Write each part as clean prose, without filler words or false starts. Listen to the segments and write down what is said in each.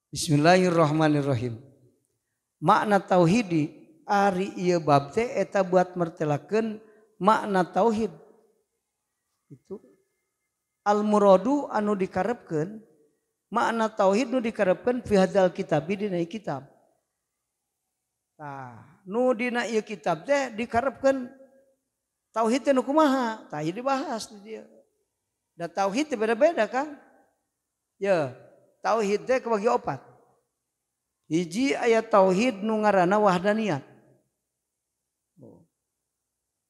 Bismillahirrahmanirrahim. Makna tauhidi ari ieu bab teh eta buat mertelakeun makna tauhid. Itu al muradu anu dikarepkeun makna tauhid nu dikarepkeun fi hadzal kitabi dina kitab. Tah, nu dina ieu kitab teh dikarepkeun tauhid teh nu kumaha? Tah ieu dibahas di dieu. Da tauhid teh beda-beda kan? Ya, tauhid teh kebagi opat. Hiji aya tauhid nu ngaranna wahdaniyat.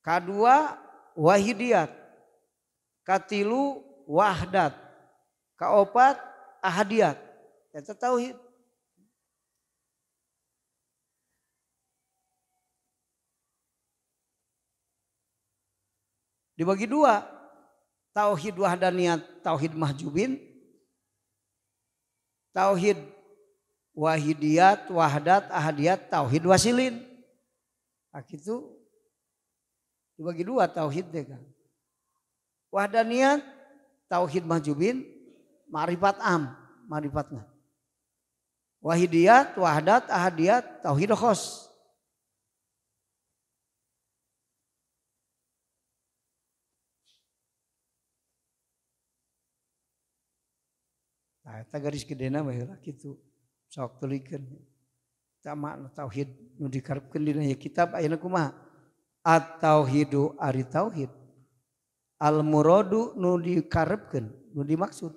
Kadua wahidiyat. Katilu wahdat. Kaopat ahadiyat. Eta tauhid. Dibagi dua, tauhid wahdaniyat, tauhid mahjubin, tauhid wahidiyat, wahdat, ahadiyat, tauhid wasilin. Nah, gitu dibagi dua tauhid deh kan. Wahdaniyat, tauhid mahjubin, ma'rifat am, ma'rifatna. Wahidiyat, wahdat, ahadiyat, tauhid khos. Nah, eta garis gedena mah heula kitu. Sok tulikeun. Eta makna tauhid nu dikarepkeun dina ieu kitab ayeuna kumaha? At-tauhidu ari tauhid. Al muradu nu dikarepkeun, nu dimaksud.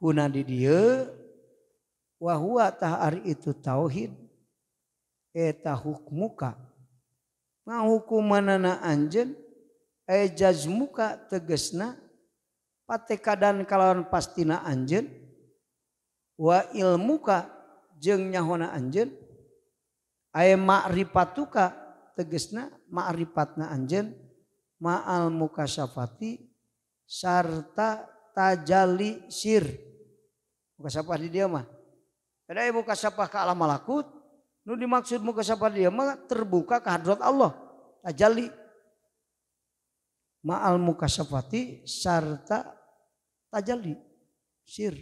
Huna di dieu wa huwa tah ari itu tauhid eta hukmuka. Ngahukumanana anjeun jazmuka tegesna patekadan kalawan pastina anjeun wa ilmuka jeung nyahona anjeun aya ma'rifatuka tegesna ma'rifatna anjeun ma'al mukasyafati sarta tajalli sir. Mukasyafah di dieu mah ada mukasyafah ka alam malakut, nu dimaksud mukasyafah di dieu mah terbuka ke hadrat Allah, tajalli ma'al mukasyafati sarta tajalli sir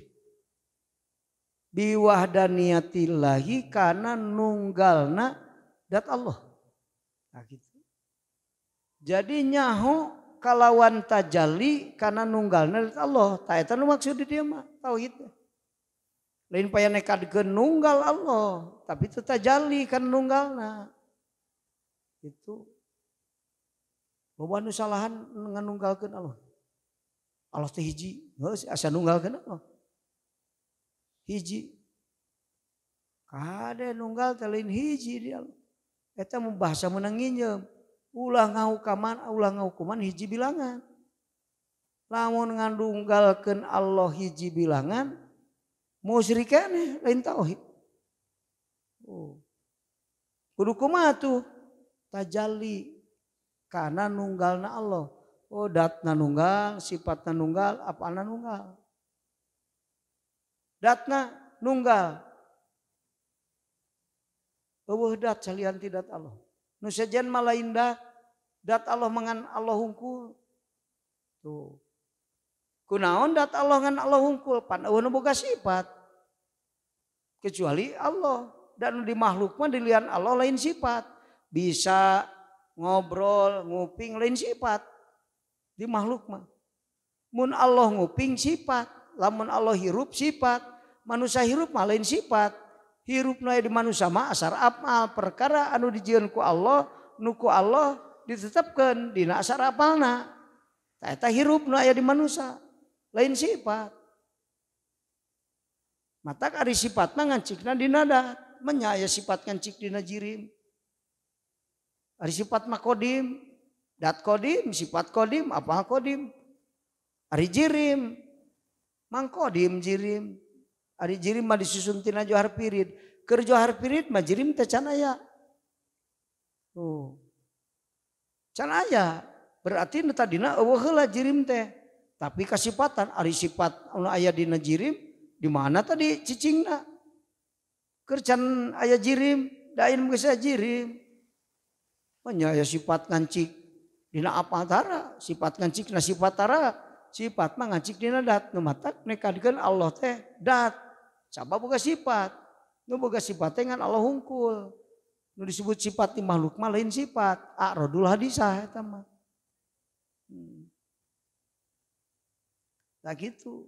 biwahdaniyatillahi kana nunggalna dat Allah. Nah, gitu. Jadi nyaho kalawan tajalli kana nunggalna dat Allah. Tah eta nu maksud di dieu mah tauhid. Lain paya nekadkeun nunggal Allah, tapi itu tajalli kana nunggalna. Itu loba nu salahan nganunggalkeun Allah. Allah teh hiji, heuh asa nunggalkeun Allah. Hiji. Kade nunggal teh lain hiji di Allah. Eta mah bahasa meunang nginjem. Ulah ngahukuman hiji bilangan. Lamun nganunggalkeun Allah hiji bilangan, musyrik keneh lain tauhid. Oh. Kudu kumaha tuh? Tajalli karena nunggalna Allah. Oh, datna nunggal, sifatna nunggal, apana nunggal. Datna nunggal. Eueuh dat salian ti dat Allah. Nu sejen mah lain dat, dat Allah mangan Allah hungkul. Tuh. Kunaon dat Allah ngan Allah hungkul? Pan eueuh nu boga sifat. Kecuali Allah. Dan di makhluk mah dilian Allah lain sifat. Bisa ngobrol, nguping lain sifat di makhluk mah. Mun Allah nguping sifat, lamun Allah hirup sifat, manusia hirup mah lain sifat. Hirup na di manusia mah asar amal, perkara anu dijieun ku Allah, nu ku Allah ditetapkeun dina asar apalna. Tah eta hirup nu aya di manusia, lain sifat. Matak ari sifat mah ngancikna dina dat, menya aya sifat ngancik dina jirim. Ari sifat mah kodim, dat kodim, sifat kodim, apa kodim. Ari jirim, mang kodim jirim. Ari jirim mah disusun tina johar pirid. Keur johar pirid mah jirim teh can aya. Tuh. Can aya. Berarti nu tadina eueuh heula jirim teh. Tapi kasipatan ari sifat anu aya dina jirim di mana tadi cicingna? Keur can aya jirim, dain geus aya jirim. Nya aya sifat ngancik dina apa tara, sifat ngancik na sifat tara, Sifat mah ngancik dina dat. Nu matak nekadkeun Allah teh dat. Sabab boga sifat. Nu boga sifat teh ngan Allah hungkul. Nu disebut sifat di makhluk mah lain sifat. A'radul hadisah eta mah. Nah gitu.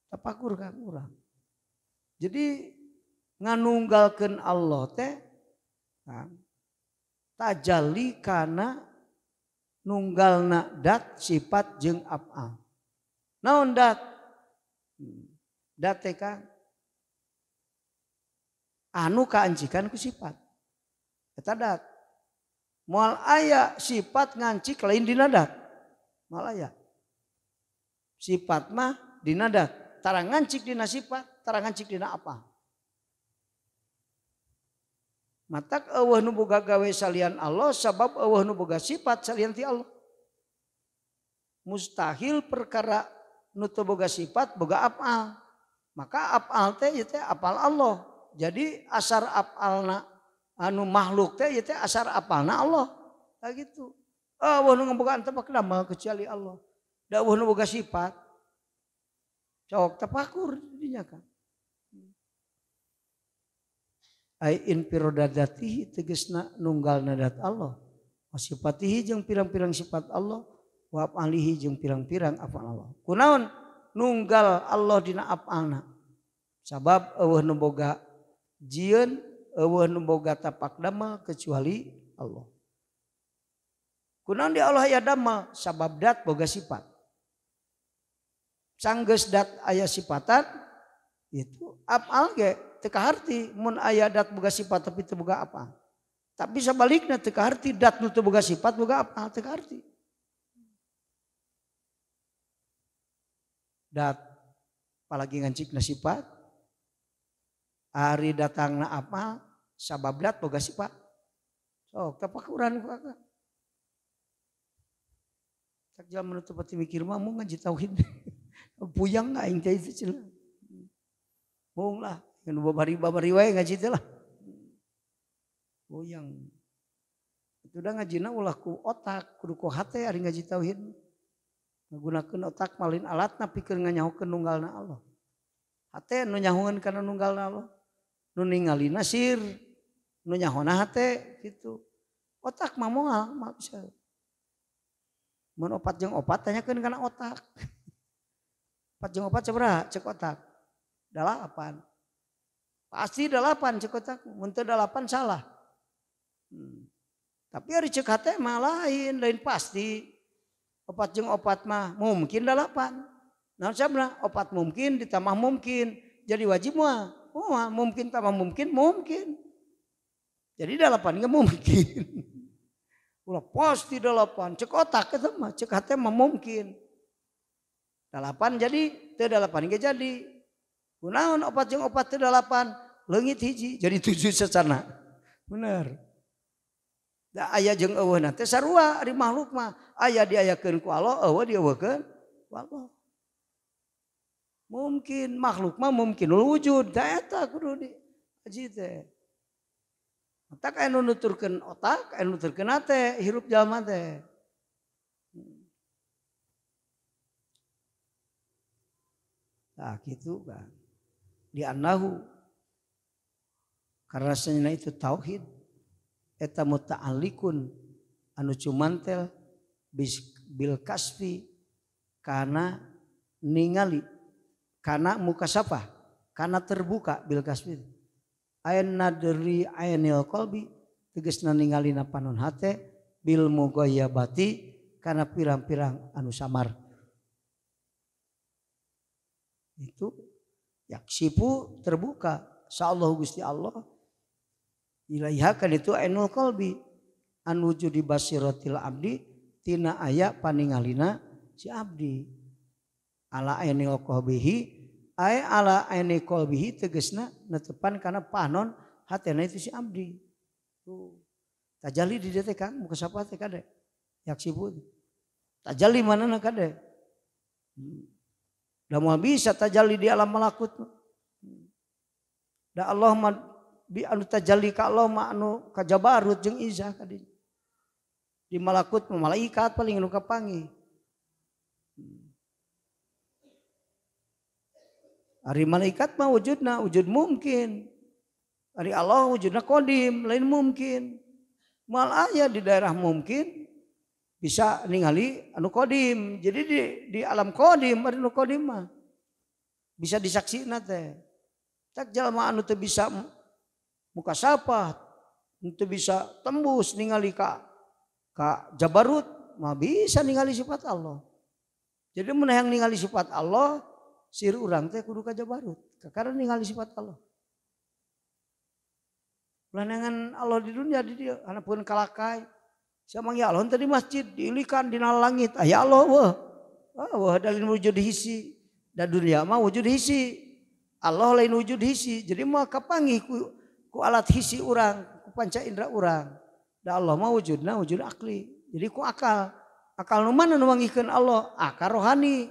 Tapakur kan urang. Jadi nganunggalkeun Allah teh nah, tajalli kana nunggalna dat sifat jeung af'al. Naon dat? Dat teh kan anu kaancikan ku sifat. Eta dat. Moal aya sifat ngancik lain dina dat. Moal aya. Sifat mah dina dat. Tara ngancik dina sifat, tara ngancik dina apa. Matak eueuh nu boga gawe salian Allah sabab eueuh nu boga sifat salian ti Allah. Mustahil perkara nu teu boga sifat boga af'al. Maka af'al teh ieu teh apal Allah. Jadi asar af'alna anu makhluk teh ieu teh asar apalna Allah. Tah gitu. Eueuh nu ngabogaan teh damel kecuali Allah. Da eueuh nu boga sifat. Cok tapakur dinya kan. Ai infirodadatihi tegesna nunggalna dat Allah. Wa sifatihi jeung pirang-pirang sifat Allah, wa af'alihi jeung pirang-pirang af'al Allah. Kunaon nunggal Allah dina af'alna? Sabab eueuh nu boga jieun, eueuh nu boga tapak damel kecuali Allah. Kunaon di Allah aya damel? Sabab dat boga sifat. Sanggeus dat aya sifatan itu af'al ge teu kaharti mun aya dat boga sifat tapi teu boga apa. Tapi sabalikna teu kaharti dat nu teu boga sifat boga apa teu kaharti. Dat apalagi ngancikna sifat ari datangna apa sabab dat boga sifat. Sok tapakuran ku akang. Tak jaman nu teu pati mikir mah mun ngaji tauhid. Puyang aing teh itu cenah. Bohong lah, nu babari-babari wae ngaji teh lah. Puyang. Itu dah ngajina ulah ku otak, kudu ku hate ari ngaji tauhid. Ngagunakeun otak malin alatna pikeun nganyahokeun nunggalna Allah. Hate nu nyahoeun kana nunggalna Allah. Nu ningalina sir, nu nyahona hate gitu. Otak mah moal, mah bisa. Mun opat jeung opat tanyakeun kana otak. 4 jeung 4 sabaraha cek otak? 8. Pasti 8 cek otak, mun teu 8 salah. Tapi ari cek hate mah lain, lain pasti. 4 jeung 4 mah mungkin 8. Naon sabna? 4 mungkin ditambah mungkin. Jadi wajib mah. Oh, mungkin tambah mungkin, mungkin. Jadi 8 ge mungkin. Ulah pasti 8, cek otak eta mah, cek hate mah mungkin. 8 jadi, teu 8 ge jadi. Kunaon 4 jeung 4 teu 8, leungit hiji jadi 7 sacana. Bener. Da aya jeung eueuhna teh sarua ari makhluk mah, aya diayakeun ku Allah, eueuh dieuweuhkeun ku Allah. Mungkin makhluk mah mungkin wujud, da eta kudu di aji teh. Otak anu nuturkeun otak, anu nuturkeun hate, hirup jalma teh. Nah gitu kan. Di annahu karena senyana itu tauhid eta muta'alliqun anu cumantel bil kasfi kana ningali kana mukasafah kana terbuka bil kasfi ayan nadri ayanil qalbi tegasna ningalina panon hate bil mughayyabati kana pirang-pirang anu samar. Itu yaksifu terbuka insyaallah Gusti Allah ilaiha kan itu ainul qalbi an wujudi basiratil abdi tina aya paningalina si abdi ala ainil qalbihi ay ala aini qalbihi tegasna netepan kana panon hatena itu si abdi. Tuh tajalli di dieu teh Kang muka sapa teh kade yaksifu tajalli manana kade. Da moal bisa tajalli di alam malakut. Da Allah mah bi anu tajalli ka Allah mah anu kajabarut jeung izah kadinya. Di malakut malaikat paling nu kapanggih. Ari malaikat mah wujudna wujud mungkin. Ari Allah wujudna kodim lain mungkin. Mal aya di daerah mungkin bisa ningali anu kodim. Jadi di alam kodim ari nu kodim mah bisa disaksina teh. Tak jalma anu teu bisa muka sapa, teu bisa tembus ningali ka Jabarut mah bisa ningali sifat Allah. Jadi mun hayang ningali sifat Allah, sir urang teh kudu ka Jabarut. Kakara ningali sifat Allah. Ulah neangan Allah di dunia di dieu, hanapkeun kalakai. Sia manggih Allah teh di masjid, diilikan dina langit. Aya Allah weuh. Wah dalil wujud hisi. Da dunia mah wujud hisi. Allah lain wujud hisi. Jadi mah kapanggih ku alat hisi urang, ku panca indera urang. Da Allah mah wujudna wujud akli. Jadi ku akal. Akal nu mana nu manggihkeun Allah? Akal rohani.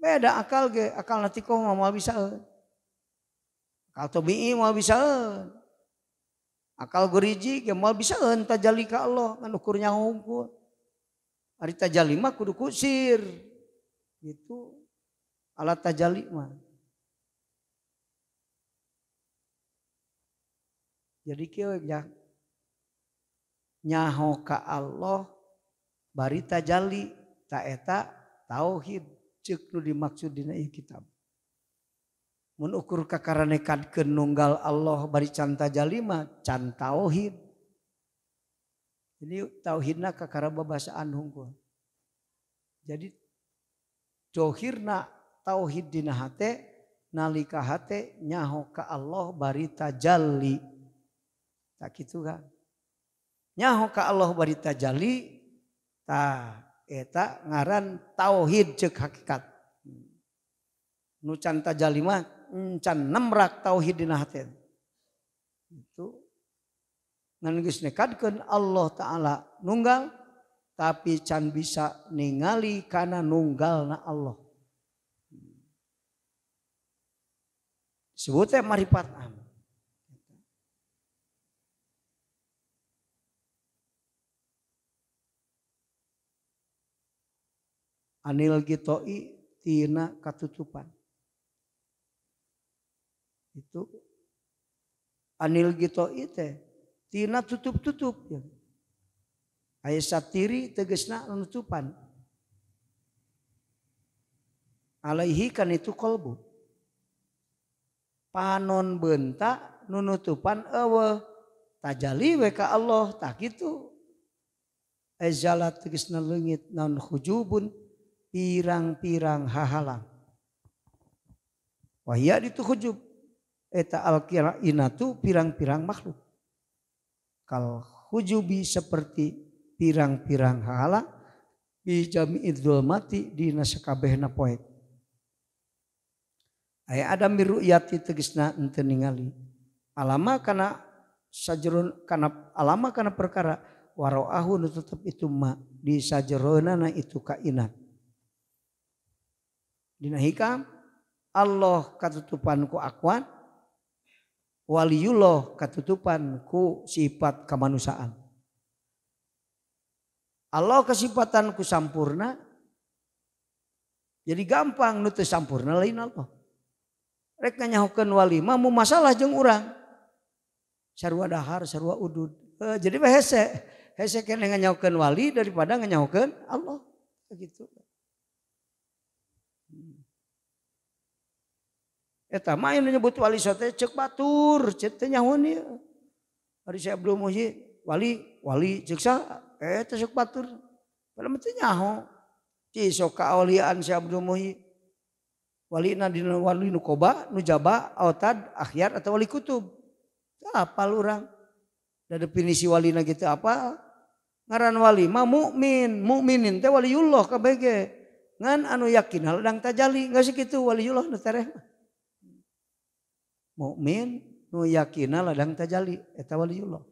Beda akal ge, akal natikoh mah moal bisaeun. Akal tabi'i moal bisaeun. Akal goriji ge moal bisaeun tajalli ka Allah ngan ukur nyaho hungkul. Ari tajalli mah kudu ku sir. Gitu. Alat tajalli mah. Jadi kieu ya nyaho ka Allah bari tajalli ta eta tauhid ceuk nu dimaksud dina ieu kitab. Mun ukur kakara nekadkeun nunggal Allah bari can tajalli mah can tauhid. Jadi tauhidna kakara babasaan hungkul. Jadi dohirna tauhid dina hate nalika hate nyaho ka Allah bari tajalli. Tak kitu kan. Nyaho ka Allah bari tajalli tah eta ngaran tauhid ceuk hakikat. Nu can tajalli mah can nemrak tauhid dina hate. Itu ngan geus nekadkeun Allah taala nunggal tapi can bisa ningali kana nunggalna Allah. Sebut teh marifat am. Anil gitoi tina katutupan. Itu anil gitoi teh tina tutup-tutup ya. Aya satiri tegesna nutupan. Alaihi kan itu kolbu. Panon bentak nunutupan eueuh tajali we ka Allah tah kitu. Ezalat tegesna leungit naon hujubun pirang-pirang hahalang. Wahia ditu hujub eta al-qirainatu pirang-pirang makhluk. Kal hujubi seperti pirang-pirang hahalang bi jami'id dzulmati dina sakabehna poek. Aya adam miruyati tegesna henteu ningali. Alama kana sajrun kana alama kana perkara waroahu nu tetep itu ma di sajeronana itu kainat. Dina hikam Allah katutupan ku akwan, waliyullah katutupan ku sifat kemanusiaan. Allah kesifatan ku sampurna, jadi gampang nu teu sampurna lain Allah. Rek nganyahokeun wali mah mu masalah jeung urang. Sarua dahar, sarua udud. Jadi mah hese, hese keneh nganyahokeun wali daripada nganyahokeun Allah. Begitu. Eta mah anu nyebut wali sote ceuk batur, ceuk teu nyahoan ieu. Ari saya belum muji wali, wali ceuk saha? Eta ceuk batur. Padahal mah teu nyaho. Ci sok kaawliaan saya belum muji. Walina dina wali nu koba, nu jaba, autad, akhyar atau wali kutub. Apal urang. Da definisi walina gitu apa? Ngaran wali mah mukmin, mukminin teh waliullah kabeh. Ngan anu yakin haladang tajali, geus kitu waliullah nu tereh. Mukmin nu yakina ladang tajali eta waliullah.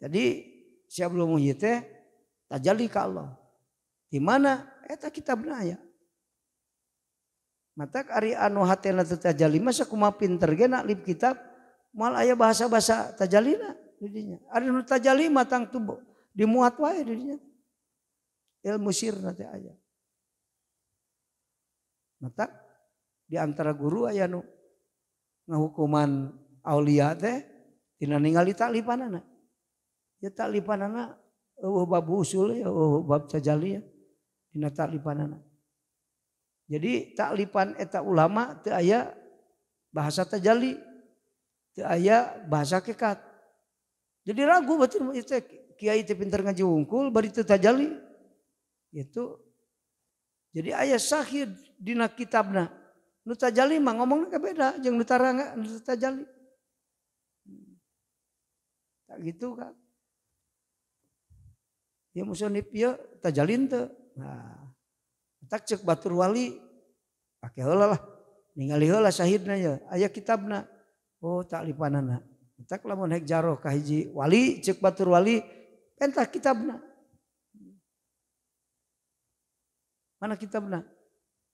Jadi siap belum muhyi teh tajali ka Allah. Di mana eta kitabna aya. Matak ari anu hatena teu tajali mah sakumaha pinter ge naklip kitab moal aya bahasa-bahasa tajalina di dinya. Ari nu tajali mah tangtu Dimuat wae dirinya. Ilmu sirna teh aya. Mata di antara guru aya nu ngahukuman aulia teh tina ningali taklipanana. Ya taklipanana eueuh bab usul ya eueuh bab tajalli ya dina taklipanana. Jadi taklipan eta ulama teu aya bahasa tajalli, teu aya bahasa hakikat. Jadi ragu batin teh kiai teh pinter ngaji wungkul bari teu tajalli. Itu jadi aya sahid dina kitabna. Nu tajalli mah ngomongna beda jeung nu taranga nu tajalli. Tak gitu kan. Ya musonif ieu tajalli teu. Nah, tak cek batur wali pake heula lah. Ningali heula sahidna ya, aya kitabna. Oh taklipanana. Tak lamun hek jaroh ka hiji wali cek batur wali pentah kitabna. Mana kitabna?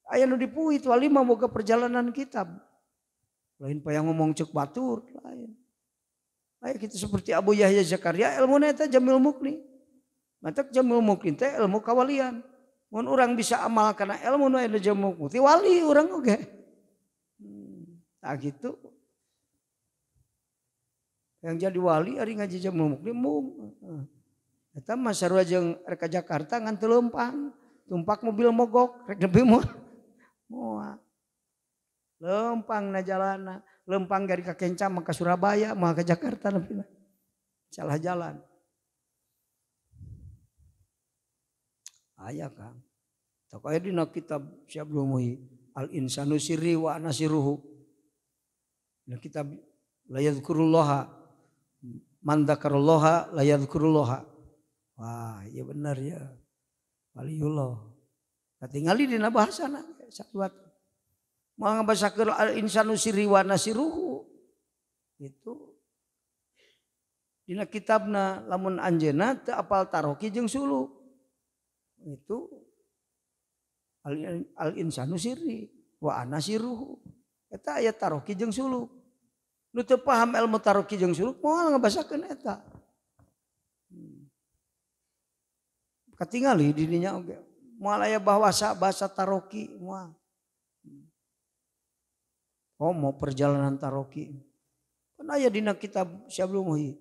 Aya nu dipuit wali mah boga perjalanan kitab. Lain payah ngomong cek batur lain. Aya kitu seperti Abu Yahya Zakaria ilmuna eta Jamil Mukni. Matak Jamil Mukni teh ilmu kawalian. Mun urang bisa amal kana ilmu nu aya Jamil Mukni wali urang oge. Tah gitu. Yang jadi wali ari ngaji Jamil Mukni mung. Eta mah sarua jeung rek ka Jakarta ngan teu leumpang. Tumpak mobil mogok rek nepi moal. Moal. Lempang na jalana, lempang dari ka Kenca mah ka Surabaya, mah ka Jakarta nepi. Salah jalan. Aya Kang. Tok aya dina kitab Syabdul Muhyi, Al Insanu Sirri wa Ana Sirruhu. Dina kitab la yadhkurullaha man dzakarullaha la yadhkurullaha. Wah, iya benar ya. Waliullah. Katingali dina bahasana satuat. Moal ngabasakeun al insanu sirri wa nasiruhu. Itu dina kitabna lamun anjeunna teu apal taroki jeung suluk. Itu al insanu sirri wa ana sirruhu. Eta aya taroki jeung suluk. Nu teu paham ilmu taroki jeung suluk moal ngabasakeun eta. Katingali dirinya oge. Moal aya bahasa bahasa taroki moal. Oh mau perjalanan taroki. Kan aya dina kitab Syabdul Muhyi.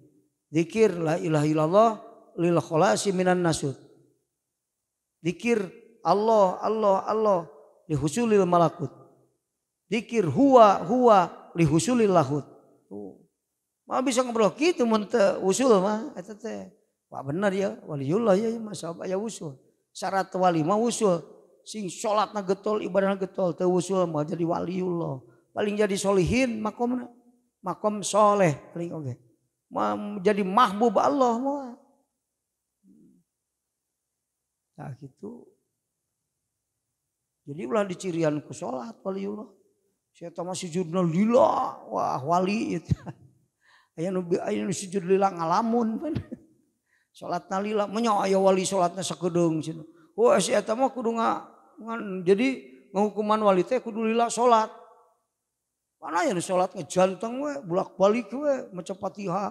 Zikir la ilaha illallah lil kholasi minan nasud. Zikir Allah Allah Allah lihusulil malakut. Zikir huwa huwa lihusulil lahut. Tuh. Mah bisa ngobrol kitu mun teu usul mah eta teh. Wah bener ya waliullah ya masa aya usul. Syarat wali mah usul. Sing salatna getol ibadahna getol teu usul mah jadi waliullah. Paling jadi solihin makomna. Makom soleh paling oge. Jadi mahbub Allah mah. Nah gitu. Jadi ulah dicirian ku salat waliullah. Saya mah sujudna lila, wah wali itu. Aya nu sujud lila ngalamun pan. Salatna lila, menya aya wali salatna sakedeung cenah. Wah si eta mah kudu jadi ngahukuman wali teh kudu lila salat. Mana aya nu salat ngejanteng we, bolak-balik we maca Fatihah.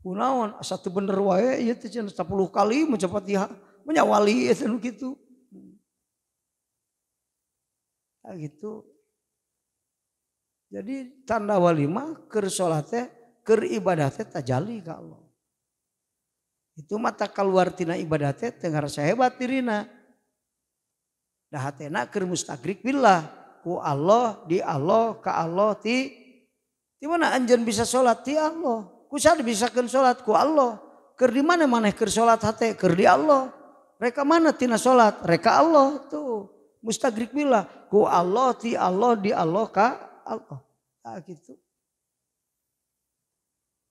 Kunaon asa teu bener wae ieu teh cenah 10 kali maca Fatihah. Menya wali eta nu kitu. Nah, gitu. Jadi tanda wali mah keur salat teh, keur ibadah teh tajalli ka Allah. Itu mata keluar tina ibadah teh teu ngarasa hebat dirina. Da hatena keur mustagrik billah ku Allah di Allah ka Allah ti di mana anjeun bisa salat ti Allah. Ku saha dibisakeun salat ku Allah. Keur di mana maneh keur salat hate keur di Allah. Reka mana tina salat? Reka Allah tuh. Mustagrik billah ku Allah ti Allah di Allah ka Allah. Nah, gitu.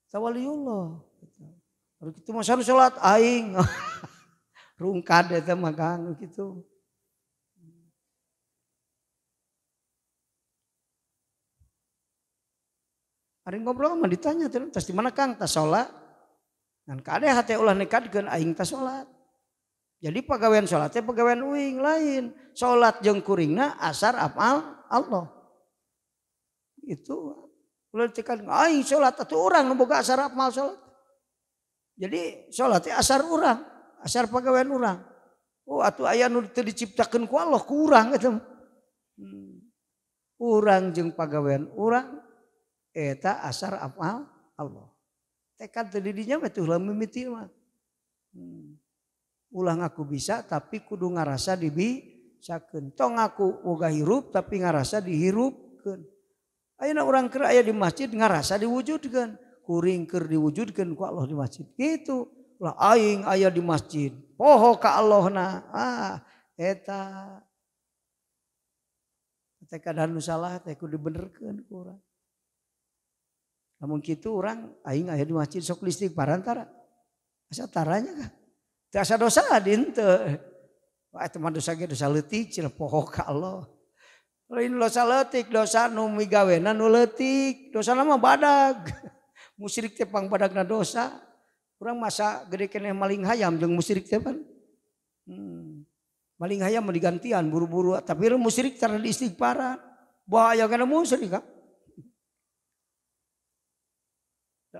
Tawaliullah. Kalau gitu masa salat aing. Rungkad eta mah Kang gitu. Ari ngobrol mah ditanya tas di mana Kang? Tas salat. Ngan kade hate ulah nekadkeun aing tas salat. Jadi pagawean salat teh pagawean uing lain. Salat jeung kuringna asar amal Allah. Itu ulah ditekan aing salat atuh urang nu boga asar amal salat. Jadi salat teh asar urang, asar pagawean urang. Oh atuh aya nu teu diciptakeun ku Allah ku urang eta. Urang jeung pagawean urang eta asar afal Allah. Tekad teu di dinya mah teu mimiti mah. Ulah ngaku bisa tapi kudu ngarasa dibisakeun. Tong ngaku boga hirup tapi ngarasa dihirupkeun. Ayeuna urang keur aya di masjid ngarasa diwujudkeun. Kuring keur diwujudkeun ku Allah di masjid. Gitu. Ulah aing aya di masjid, poho ka Allahna. Ah, eta. Tekad anu salah teh kudu dibenerkeun ku urang. Lamun kitu urang aing aya di masjid sok listrik parantara. Asa taranya kah? Teu asa dosa di henteu. Wah eta mah dosa ge dosa leutik cenah poho ka Allah. Lain dosa leutik, dosa nu migawena nu leutik, dosana mah badag. Musyrik teh pang badagna dosa. Urang masa gede keneh maling hayam jeung musyrik teh pan. Maling hayam mah digantian buru-buru tapi musyrik tara diistighfaran. Bahaya kana musyrik ka.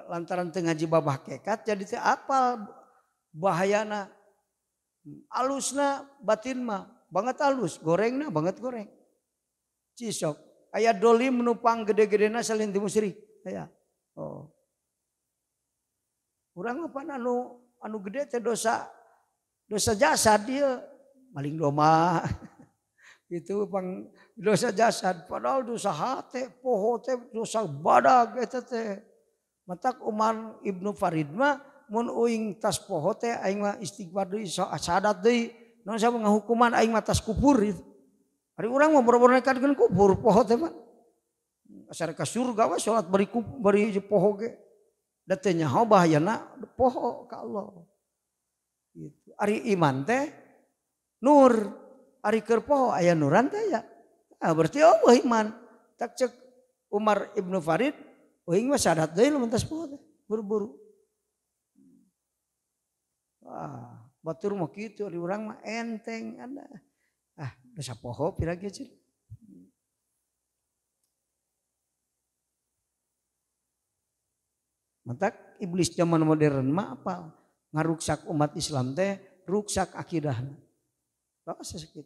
Lantaran teu ngaji bab hakikat jadi teu apal bahayana. Alusna batin mah banget alus, gorengna banget goreng. Cisok aya dolim nupang gede-gedena salin ti musyrik. Aya. Oh. Urang mah pan anu gede teh dosa jasad dia maling doma. Itu pang dosa jasad padahal dosa hate poho teh dosa badag eta teh. Matak Umar Ibnu Farid mah mun uing tas poho teh aing mah istighfar deui sadat deui naon sabab ngahukuman aing mah tas kupur itu. Ari urang mah boro-boro nekadkeun kupur poho teh mah. Asal ka surga we salat bari poho ge. Da teu nyaho bahayana poho ka Allah. Gitu. Ari iman teh nur, ari keur poho aya nuran teh ya. Ah berarti eueuh iman. Tak cek Umar Ibnu Farid uing mah sadat deui lamun tas poho teh buru-buru. Wah, batur mah kitu ari urang mah enteng ada. Ah, dosa poho pira ge cenah. Matak iblis zaman modern mah apa? Ngaruksak umat Islam teh, ruksak akidahna. Bapak sakit.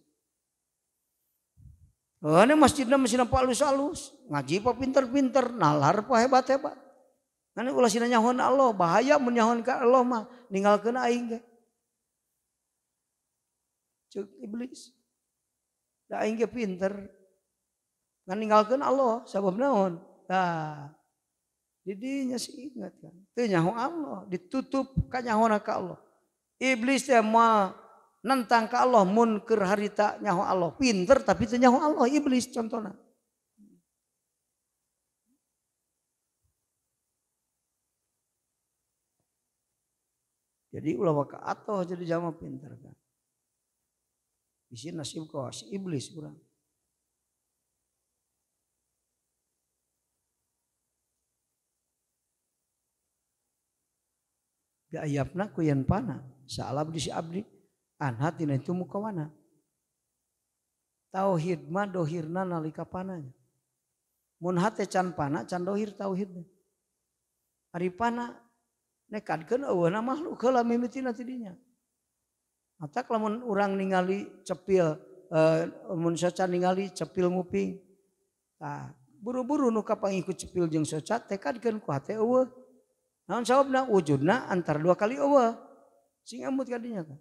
Oh, ini masjidna masih nampak alus-alus, ngaji pa pinter-pinter, nalar pa hebat-hebat. Ngan ulah sina nyahoan Allah, bahaya mun nyahoan ka Allah mah, ninggalkeun aing ge. Ceuk iblis. Da aing ge pinter. Ngan ninggalkeun Allah sabab naon? Tah. Didinya sih ingat kan. Teu nyaho Allah, ditutup kanyahona ka Allah. Iblis teh mah nentang ka Allah mun keur harita nyaho Allah. Pinter tapi teu nyaho Allah iblis contohna. Jadi ulah waka atoh jadi jama pinter kan. Bisi nasib kawas iblis urang. Diayapna ku yen pana saalab di si abdi anha tina itu mukawana. Tauhid mah dohirna nalika pananya. Mun hate can pana can dohir tauhidna. Ari pana nekadkeun eueuhna makhluk heula mimitina ti dinya. Matak lamun urang ningali cepil mun soca ningali cepil nguping. Tah buru-buru nu kapangikut cepil jeung soca tekadkeun ku hate eueuh. Naon sababna wujudna antar dua kali eueuh. Sing emut ka dinya kan.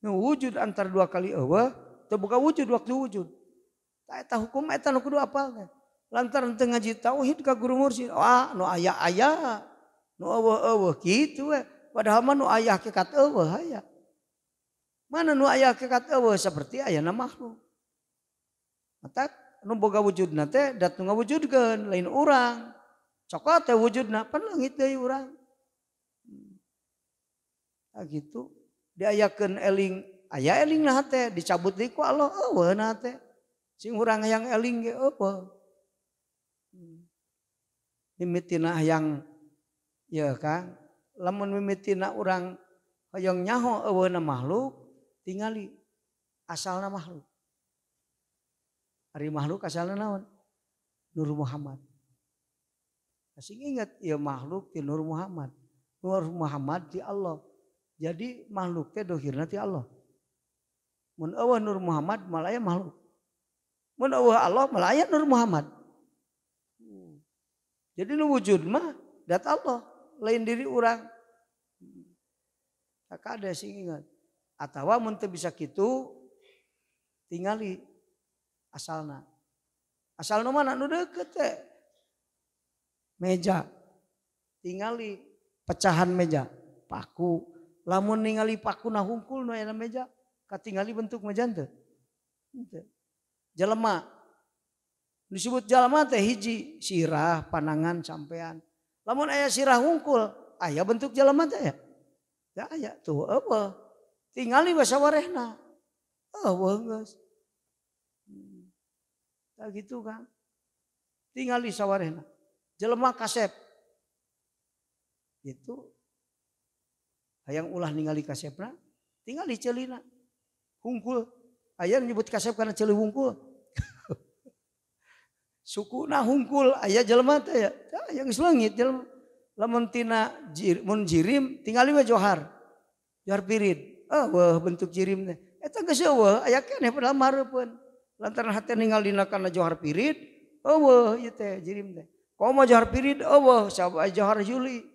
Nu wujud antar dua kali eueuh teu boga wujud waktu wujud. Tah eta hukum eta nu kudu apal teh. Lantaran teu ngaji tauhid ka guru mursyid, wah nu aya-aya, nu eueuh-eueuh kitu we. Padahal mah nu aya hakikat eueuh aya. Mana nu aya hakikat eueuh seperti ayana makhluk. Matak nu boga wujudna teh dat nu ngawujudkeun lain urang. Cokot teh wujudna pan leungit deui urang. Nah gitu diayakeun eling, aya eling na teh dicabut deui ku Allah eueuh na teh. Sing urang hayang eling ge eueuh. Mimitina hayang ya Kang, lamun mimitina urang hayang nyaho eueuhna makhluk tingali asalna makhluk. Ari makhluk asalna naon? Nur Muhammad. Asing ingat ya makhluk ti Nur Muhammad. Nur Muhammad ti Allah. Jadi makhluk teh dohirna ti Allah. Mun eueuh Nur Muhammad moal aya makhluk. Mun eueuh Allah moal aya Nur Muhammad. Jadi nu wujud mah dat Allah, lain diri urang. Tak ada sing ingat. Atawa mun teu bisa kitu tingali asalna. Asalna mana nu deukeut teh? Meja. Tingali pecahan meja, paku. Lamun ningali pakuna hungkul nu aya meja, katingali bentuk meja teu? Henteu. Jelema. Disebut jelema teh hiji, sirah, panangan, sampean. Lamun aya sirah hungkul, aya bentuk jelema teh ya? Ya aya tuh eueuh. Tingali we sawarehna. Eueuh geus. Tah gitu kan. Tingali sawarehna. Jelema kasep. Itu hayang ulah ningali kasepna, tingali ceulina. Hungkul. Aya nyebut kasep karena ceuli hungkul. Sukuna hungkul aya jelema teh ya. Tah yang geus leungit jelema. Lamun tina mun jirim tingali we johar. Johar pirid. Eueuh bentuk jirim teh. Eta geus eueuh aya keneh padahal mareupeun. Lantaran hate ningali dina kana johar pirid, eueuh ieu teh jirim teh. Komo johar pirid eueuh sabab johar yuli.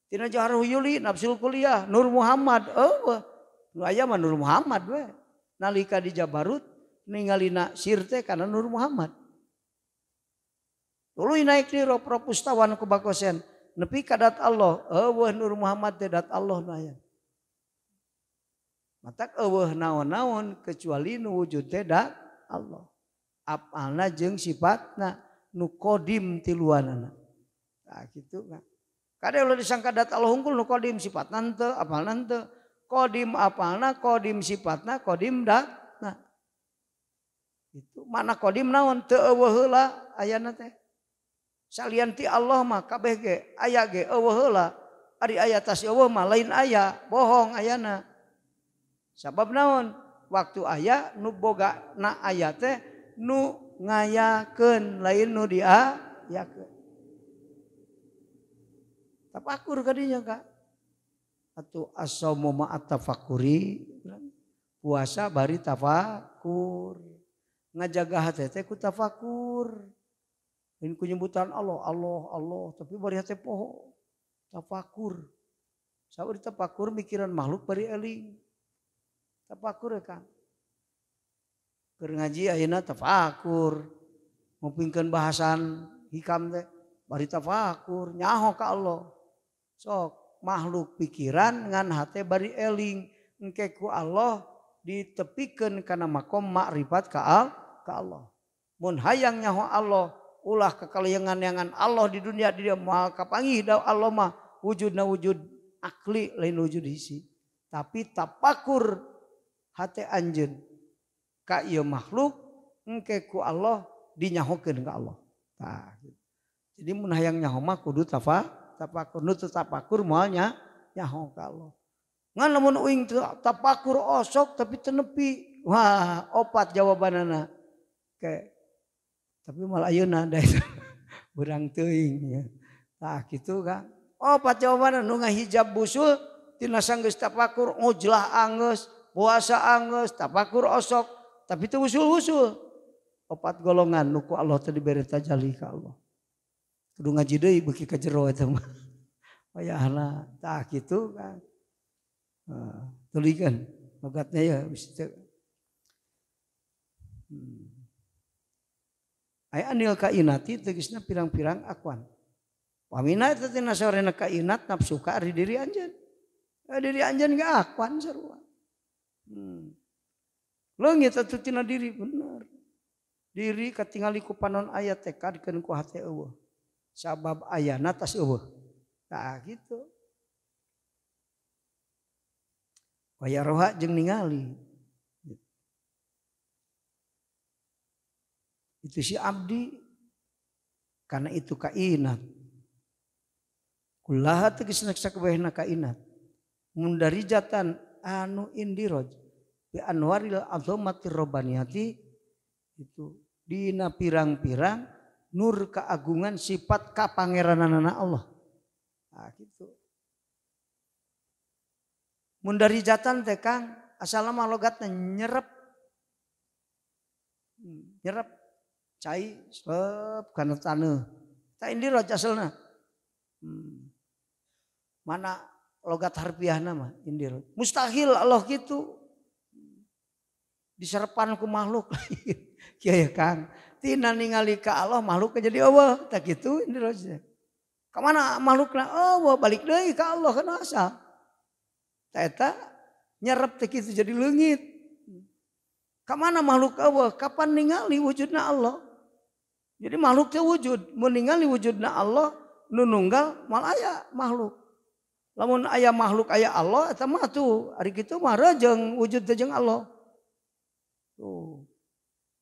Tina johar yuli nafsul kuliah Nur Muhammad eueuh. Nu aya mah Nur Muhammad we. Nalika di Jabarut ningalina sir teh kana Nur Muhammad. Tuluy naik di rop-rop pustawan ku bakosen. Nepi ka dat Allah, eueuh Nur Muhammad teh dat Allah nu aya. Matak eueuh naon-naon kecuali nu wujud teh dat Allah. Apalna jeung sifatna nu kodim tiluanana. Tah kitu kan. Kade ulah disangka dat Allah hungkul nu kodim sifatna henteu, apalna henteu. Kodim apalna, kodim sifatna, kodim datna. Itu mana kodim naon teu eueuh heula ayana teh. Salian ti Allah mah kabeh ge aya ge eueuh heula. Ari aya tas eueuh mah lain aya, bohong ayana. Sabab naon? Waktu aya nu boga na aya teh nu ngayakeun lain nu diayakeun. Tafakur kadinya Kak. Atau as-saumu ma'at tafakuri, puasa bari tafakur. Ngajaga hate teh ku tafakur. Lain ku nyebutan Allah, Allah, Allah, tapi bari hate poho. Tafakur. Saur tafakur mikiran makhluk bari eling. Tafakur ya Kang. Keur ngaji ayeuna tafakur. Ngupingkeun bahasan hikam teh bari tafakur, nyaho ka Allah. Sok makhluk pikiran ngan hate bari eling engke ku Allah ditepikeun kana makom makrifat ka Allah. Mun hayang nyaho Allah, ulah kakaliangan-yangan Allah di dunia di dia moal kapanggih da Allah mah wujudna wujud akli lain wujud hisi. Tapi tapakur hate anjeun ka ieu makhluk engke ku Allah dinyahokeun ka Allah. Tah. Jadi mun hayang nyaho mah kudu tafakur, nu teu tafakur moal nyaho ka Allah. Ngan lamun uing tafakur osok tapi teu nepi. Wah, opat jawabanana. Ke tapi malah ayeuna da beurang teuing ya. Tah kitu kan. Opat jawabanana nu ngahijab busul tina sanggeus tafakur ngojlah anggeus, puasa anggeus, tafakur osok tapi teu usul-usul. Opat golongan nu ku Allah teh dibere tajalli ka Allah. Kudu ngaji deui beuki ka jero eta mah. Wayahna tah kitu kan. Tulikeun logatnya ya geus teu. Aya anil kainati tegasna pirang-pirang akwan. Wamina eta tina saurena kainat nafsu ka ari diri anjeun. Diri anjeun ge akwan sarua. Leungit atuh tina diri bener. Diri katingali ku panon aya tekad keun ku hate eueuh. Sabab ayana tas eueuh. Tah kitu. Waya roha jeung ningali. Itu si abdi karena itu kainat. Kullaha tegasna sakabehna kainat. Mundarijatan anu indiroj bi anwaril azamatir robbaniyati itu dina pirang-pirang nur keagungan sifat kapangerananana Allah. Nah, gitu. Mun dari jatan teh Kang, asalna mah logatna nyerep. Nyerep cai slep kana taneuh. Ta indiroj asalna. Mana logat harfiahna mah indiroj. Mustahil Allah gitu. Diserepan ku makhluk lain. Kieu Kang, tina ningali ka Allah makhluk jadi eueuh, tah kitu indiroj. Ka mana makhlukna eueuh balik deui ka Allah kana asal. Tah eta nyerep teh kitu jadi leungit. Ka mana makhluk eueuh, kapan ningali wujudna Allah? Jadi makhluk teh wujud, mun ningali wujudna Allah nu nunggal moal aya makhluk. Lamun aya makhluk aya Allah eta mah tuh ari kitu mah rejeung wujud teh jeung Allah. Tuh.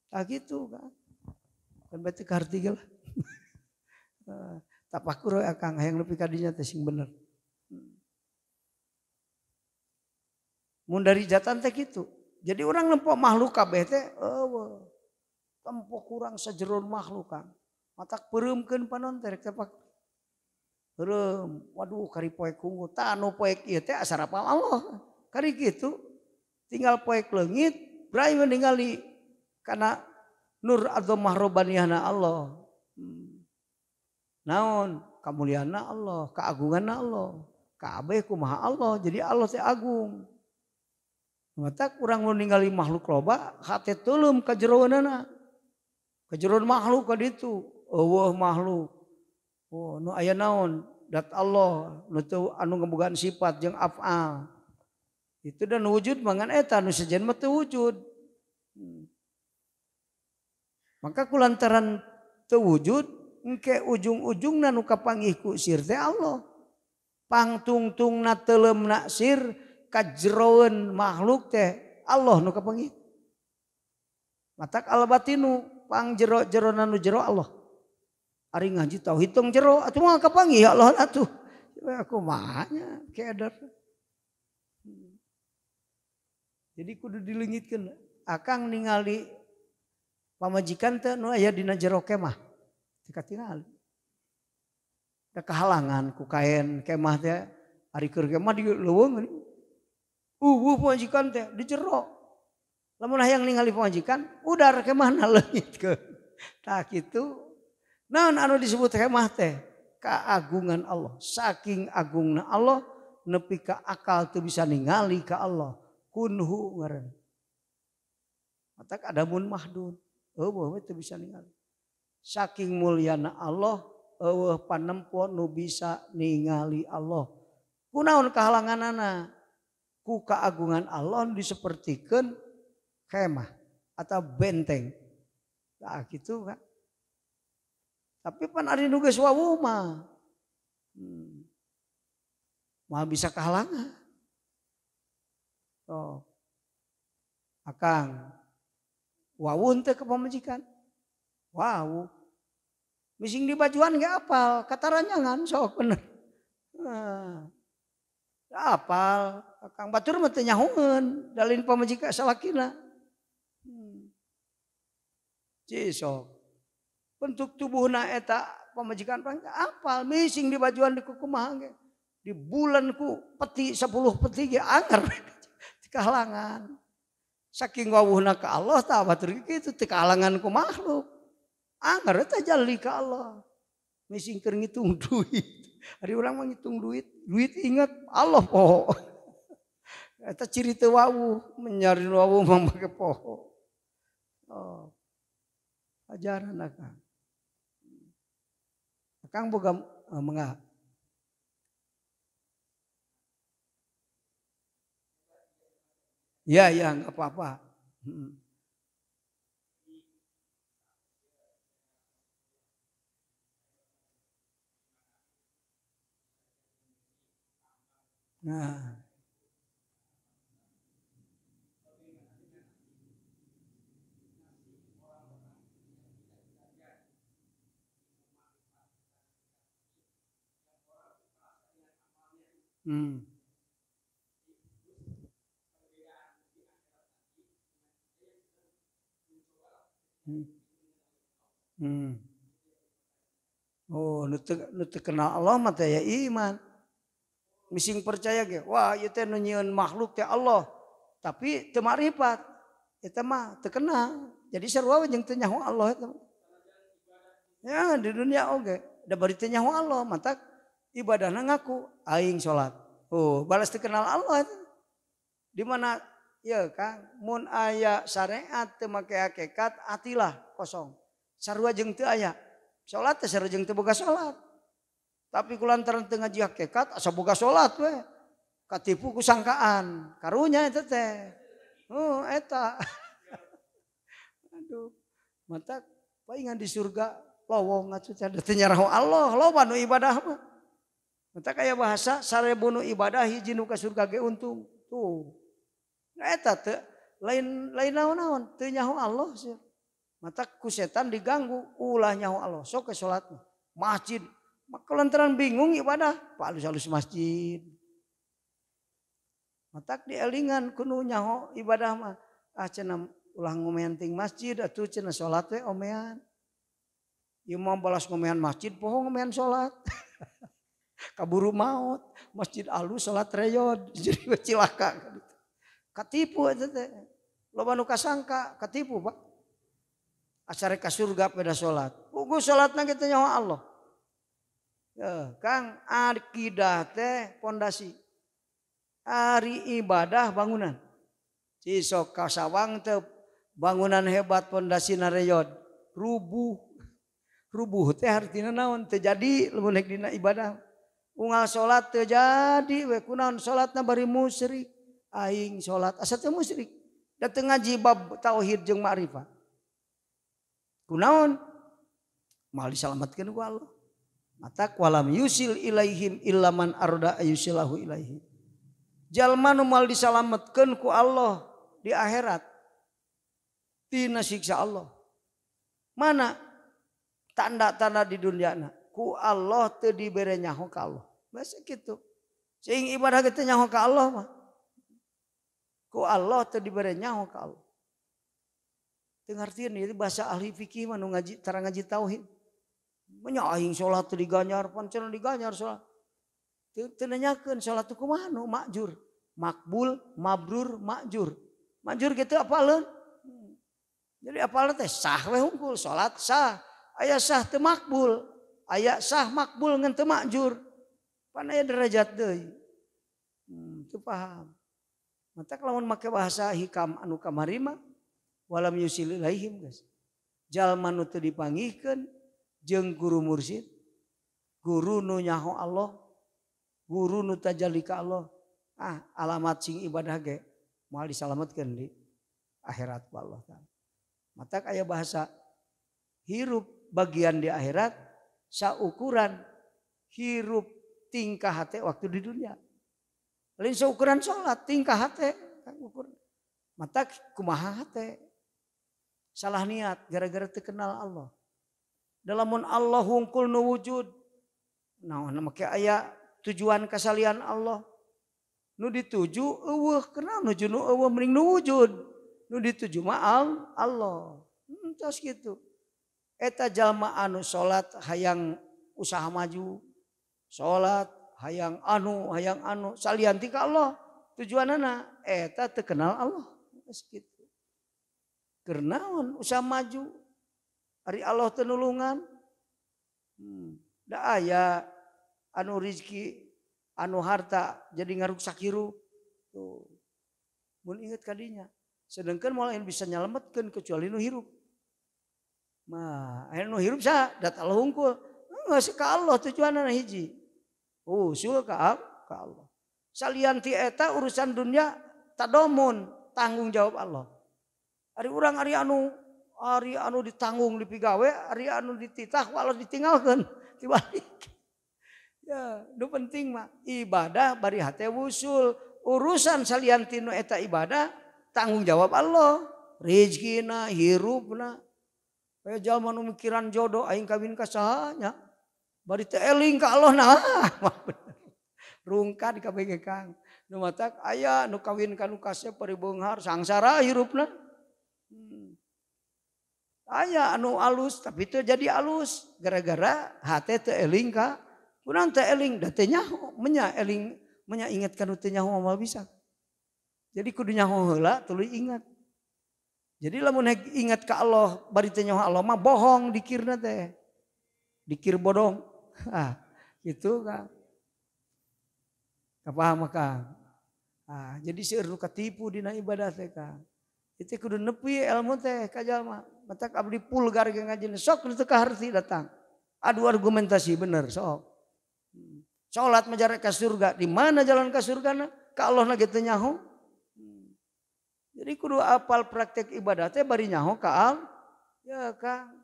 Tah kitu kan. Kan berarti kaharti ge lah. Tapakur we Akang hayang nepi ka dinya teh sing bener. Mun dari jatan teh kitu. Jadi orang nempo makhluk kabeh teh eueuh. Tempo kurang sajeron makhluk Kang. Matak peureumkeun panon teh rek tepak. Peureum, waduh kari poek ungu, tah anu poek ieu teh asa rapal Allah. Kari kitu tinggal poek leungit, bray ningali kana nur adzamah robbaniyahna Allah. Naon kamuliaanna Allah, keagunganna Allah. Kabeh kumaha Allah, jadi Allah teh agung. Matak urang nu ningali makhluk loba, hate teuleum ka jeroanana. Ka jeroan makhluk ka ditu, eueuh makhluk. Oh, nu aya naon? Dat Allah, nu teu anu ngabogaan sifat jeung af'al. Itu dan wujud mangan eta nu sejen mah teu wujud. Maka kulantaran teu wujud, engke ujung-ujungna nu kapanggih ku sir teh Allah. Pangtungtungna teuleumna sir kajeroeun makhluk teh Allah nu kapanggih. Matak al batinu pang jero-jerona nu jero Allah. Ari ngaji tauhid tong jero atuh mah kapanggih Allah atuh. Aku mah nya keder. Jadi kudu dileungitkeun. Akang ningali pamajikan teh nu aya dina jero kemah. Teu katingali. Da kahalangan ku kaen kemah teh ari keur kemah di leuweung. Uwuh pamajikan teh di jero. Lamun hayang ningali pamajikan udar kemahna leungitkeun. Tah kitu. Naon anu disebut kemah teh? Keagungan Allah. Saking agungna Allah nepi ka akal teu bisa ningali ka Allah. Kunhu ngaranna. Matak adamun mahdun. Eueuh we teu bisa ningali. Saking mulyana Allah eueuh panempo nu bisa ningali Allah. Kunaon kahalanganana? Ku keagungan Allah disepertikeun kemah atau benteng. Nah gitu kan. Tapi pan ari nu geus wawuh mah. Mah bisa kahalangan. Oh. Akang wawuh teh ke pamajikan. Wawuh. Mising di bajuan ge apal, kataranyangan sok bener. Nah, apal, akang batur mah teu nyahoeun, dalin pamajikan salakina. Cisok. Bentuk tubuhna eta pamajikan pang apal, mising di bajuan di kukumaha ge. Di bulan ku peti 10 peti ge anger kahalangan. Saking wawuhna ka Allah tah batur kitu teu kahalangan ku makhluk. Anger eta jalli ka Allah. Mising keur ngitung duit. Ari urang mah ngitung duit, duit inget Allah poho. Eta ciri teu wawuh, menyari wawuh mah make poho. Oh. Ajaran akang. Akang boga mengah. Ya, ya, enggak apa-apa. Nah. Oh, nu teu kenal Allah mah teh aya iman. Mising percaya ge, wah ieu teh nu nyieun makhluk teh Allah. Tapi teu makrifat. Eta mah teu kena. Jadi sarua we jeung teu nyaho Allah eta. Ya di dunia oge, da bari teu nyaho Allah, matak ibadahna ngaku aing salat. Oh, balas teu kenal Allah eta. Di mana ya Kang, mun aya syariat teu make hakikat atilah kosong. Sarua jeung teu aya. Salat teh sarua jeung teu boga salat. Tapi kulantaran teu ngaji hakikat asa boga salat we. Katipu ku sangkaan. Karunya eta teh. Oh, eta. Aduh, matak paingan di surga lowong atuh teh teu nyaraho Allah, loba nu ibadah mah. Matak aya bahasa sarebu nu ibadah hiji nu ka surga ge untung. Tuh. Nah eta teh lain lain naon-naon teu nyaho Allah sih. Matak ku setan diganggu ulah nyaho Allah sok ke salat mah. Masjid maka lantaran bingung ibadah pak alus-alus masjid. Matak dielingan kudu nyaho ibadah mah. Ah cenah ulah ngomean ting masjid atuh cenah salat we omean. Ieu mah balas ngomean masjid poho ngomean salat. Kaburu maut, masjid alus salat reyod jadi cilaka. Katipu eta teh. Loba nu kasangka katipu Pak. Asare ka surga pada salat. Puguh salatna ge teu nyaho Allah. Ya, Kang, akidah teh pondasi. Ari ibadah bangunan. Cisok kasawang teh bangunan hebat pondasina reyod. Rubuh. Rubuh teh artina naon? Teu jadi lamun rek dina ibadah. Unggal salat teu jadi we kunaon salatna bari musyrik. Aing salat asa teu musyrik. Da teu ngaji bab tauhid jeung ma'rifat. Kunaon? Moal disalametkeun ku Allah. Mata walam yusil ilaihim illa man arda ayusilahu ilaihim. Jalma nu moal disalametkeun ku Allah di akhirat tina siksa Allah. Mana tanda-tanda di duniana? Ku Allah teu dibere nyaho ka Allah. Biasa kitu. Sing ibadah ge teu nyaho ka Allah mah. Ku Allah teu dibere nyaho ka Allah. Teu ngartieun ieu bahasa ahli fikih mah nu ngaji tara ngaji tauhid. Nya aing salat teu diganyar, pan cenah diganyar salat. Teu nanyakeun salat teu kumaha nu makjur, makbul, mabrur, makjur. Makjur ge teu apaleun. Jadi apaleun teh sah we hungkul, salat sah. Aya sah teu makbul, aya sah makbul ngan teu makjur. Pan aya derajat deui. Teu paham. Matak lamun make bahasa hikam anu kamari mah walam yusil ilaihim geus. Jalma nu teu dipanggihkeun jeung guru mursyid, guru nu nyaho Allah, guru nu tajalli ka Allah. Ah, alamat sing ibadah ge moal disalametkeun di akhirat ku Allah taala. Matak aya bahasa hirup bagian di akhirat saukuran hirup tingkah hate waktu di dunia. Lain saukuran salat tingkah hate ukur. Matak kumaha hate. Salah niat gara-gara teu kenal Allah. Dalamun Allah hungkul nu wujud. Naon make aya tujuan kasalian Allah. Nu dituju eueuh kenal nuju nu eueuh mending nu wujud. Nu dituju mah Allah. Tos kitu. Eta jalma anu salat hayang usaha maju. Salat hayang anu salian ti ka Allah. Tujuanana eta teu kenal Allah. Geus kitu. Keur naon usaha maju? Ari Allah teu nulungan. Da aya anu rizki, anu harta jadi ngaruksak hirup. Tuh. Mun inget kadinya. Sedangkan moal bisa nyalametkeun kecuali nu hirup. Mah, aya nu hirup saha? Dat Allah hungkul. Geus ka Allah tujuanana hiji. Usul ka Allah. Salian ti eta urusan dunia tadomun tanggung jawab Allah. Ari urang ari anu ditanggung dipigawe, ari anu dititah ku Allah ditinggalkeun tibalik. Ya, nu penting mah ibadah bari hate wusul. Urusan salian ti nu eta ibadah tanggung jawab Allah. Rezekina, hirupna. Kaya jalma nu mikiran jodoh aing kawin ka saha nya. Bari teu eling ka Allah nah. Rungkad kabeh Kang. Nu matak aya nu kawin ka nu kasep bari beunghar sangsara hirupna. Aya anu alus tapi teu jadi alus gara-gara hate teu eling ka kunaon teu eling da teu nyaho menya eling Menya inget ka nu teu nyaho moal bisa. Jadi kudu nyaho heula tuluy ingat. Jadi lamun ingat ka Allah bari teu nyaho Allah mah bohong dikirna teh. Dikir bodong. Ah, gitu kan. Kapaham Kang. Ah, jadi seueur nu katipu dina ibadah teh Kang. Itu kudu nepi ilmu teh ka jalma. Matak abdi pulgar ge ngajina sok nu teu kaharti datang. Adu argumentasi bener sok. Salat majarek ka surga, di mana jalan ka surgana? Ka Allah na ge teu nyaho. Jadi kudu apal praktek ibadah teh bari nyaho ka Allah. Ya Kang.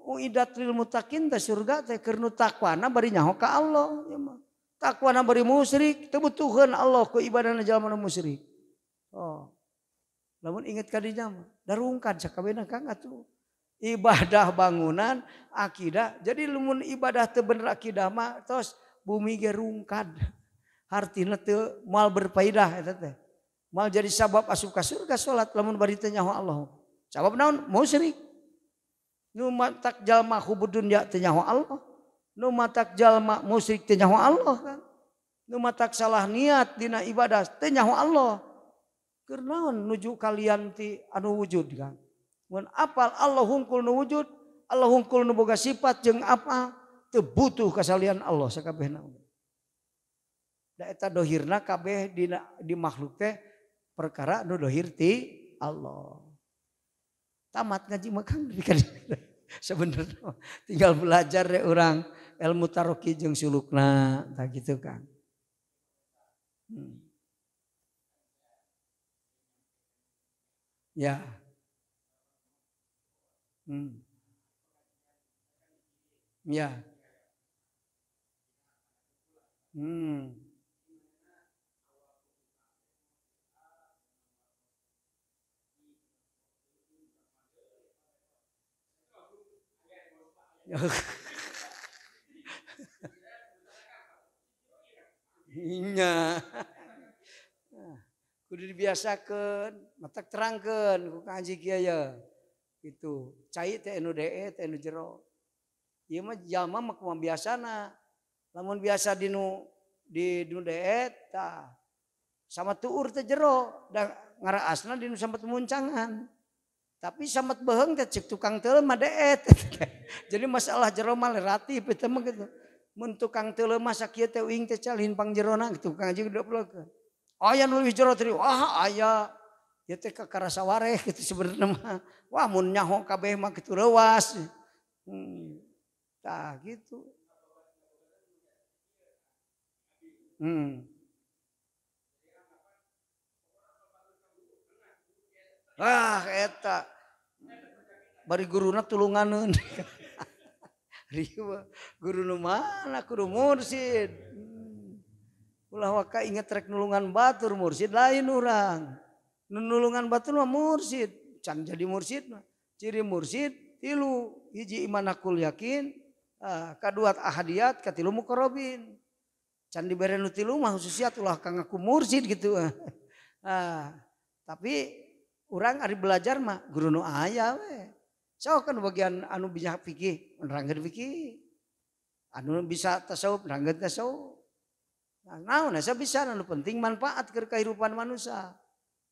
Uidat lil muttaqin teh surga teh keur nu takwana bari nyaho ka Allah ya mah. Takwana bari musyrik, teu butuheun Allah ku ibadahna jalma nu musyrik. Oh. Lamun inget ka dinya mah, darungkan sakabehna Kang atuh. Ibadah bangunan akidah. Jadi lamun ibadah teu bener akidah mah tos bumi ge rungkad. Hartina teu moal berfaedah eta teh. Moal jadi sabab asup ka surga salat lamun bari teu nyaho Allah. Sabab naon? Musyrik. Nu matak jalma hubud dunya teu nyaho Allah. Nu matak jalma musyrik teu nyaho Allah kan. Nu matak salah niat dina ibadah teu nyaho Allah. Keur naon nuju kalian ti anu wujud kan. Mun apal Allah hungkul nu wujud, Allah hungkul nu boga sifat jeung apa teu butuh kasalian Allah sakabehna. Da eta dohirna kabeh dina di makhluk teh perkara nu dohir ti Allah. Tamat ngaji mah Kang sebenarnya tinggal belajar deh orang ilmu taroki jeung sulukna tah gitu Kang. Ya. Ya. Nya. Kudu dibiasakeun, matak terangkeun ku Kang Haji kieu ya. Gitu. Cai teh anu dee teh anu jero. Ieu mah jalma mah kumaha biasana. Lamun biasa dinu di nu dee tah sama tuur teh jero da ngaraasna dinu sambat muncangan. Tapi sambat beheung teh cek tukang teuleum mah deet. Jadi masalah jero mah relatif eta mah gitu. Mun tukang teuleum mah sakieu teh uing teh calin pangjerona gitu Kang Haji goblok. Aya nu leuwih jero teh wah aya. Ieu teh kakarasa wareh gitu sebenarnya mah. Wah mun nyaho kabeh mah kitu reuas. Tah gitu. Ah eta bari guruna tulunganeun. Riweuh guru nu mana kudu mursid. Ulah waka inget rek nulungan batur mursid lain urang. Nu nulungan batur mah mursid, can jadi mursid mah. Ciri mursid tilu, hiji iman hakul yakin, kadua ahadiyat, katilu muqarrabin. Can dibere nu tilu mah khususiat ulah kang ngaku mursid gitu. Tapi urang ari belajar mah guru nu aya we. Sok kan bagian anu bisa fikih, nerangkeun fikih. Anu bisa tasawuf, nerangkeun tasawuf. Nah, naon asa bisa anu penting manfaat keur kahirupan manusia.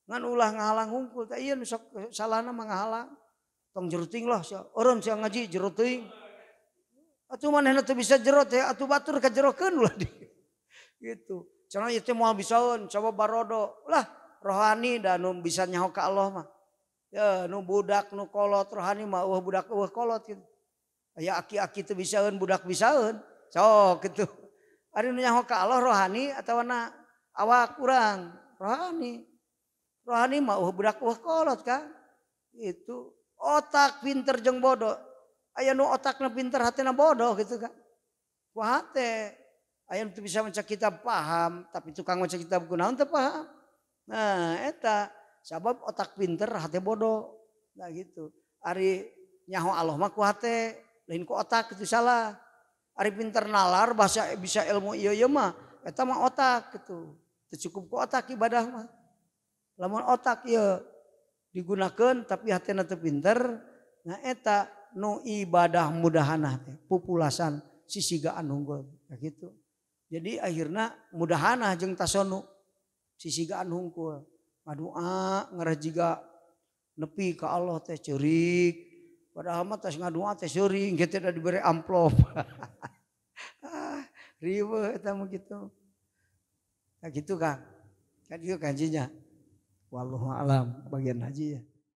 Ngan ulah ngahalang hungkul teh ieu nu sok salahna mah ngahalang. Tong jero teuing lah sia, eureun sia ngaji jero teuing. Atuh manehna teu bisa jero teh atuh batur kajerokeun ulah di. Gitu. Cenah ieu teh moal bisaeun, coba barodo. Lah rohani da nu bisa nyaho ka Allah mah. Ya nu budak nu kolot rohani mah eueuh budak eueuh kolot gitu. Aya aki-aki teu bisaeun budak bisaeun. Sok gitu. Ari nu nyaho ka Allah rohani atawa na awak urang rohani. Rohani mah eueuh budak eueuh kolot kan. Itu otak pinter jeung bodoh. Aya nu otakna pinter hatena bodoh gitu kan. Ku hate aya nu teu bisa maca kitab paham, tapi tukang maca kitab kunaon teu paham. Nah eta sabab otak pinter hate bodoh. Nah gitu. Ari nyaho Allah mah ku hate, lain ku otak itu salah. Ari pinter nalar bahasa bisa ilmu ieu ieu mah eta mah otak gitu. Teu cukup ku otak ibadah mah. Lamun otak ieu digunakeun tapi hatena teu pinter, nah eta nu ibadah mudahanah teh pupulasan sisigaan unggul nah gitu. Jadi akhirna mudahanah jeung tasonu sisigaan hungkul. Ngadua ngarah jiga nepi ka Allah teh ceurik. Padahal mah tos ngadua teh seuring kitu da dibere amplop. Ah, riweuh eta mah kitu. Nah gitu Kang. Kan itu kanjinya. Wallahu alam bagian haji ya.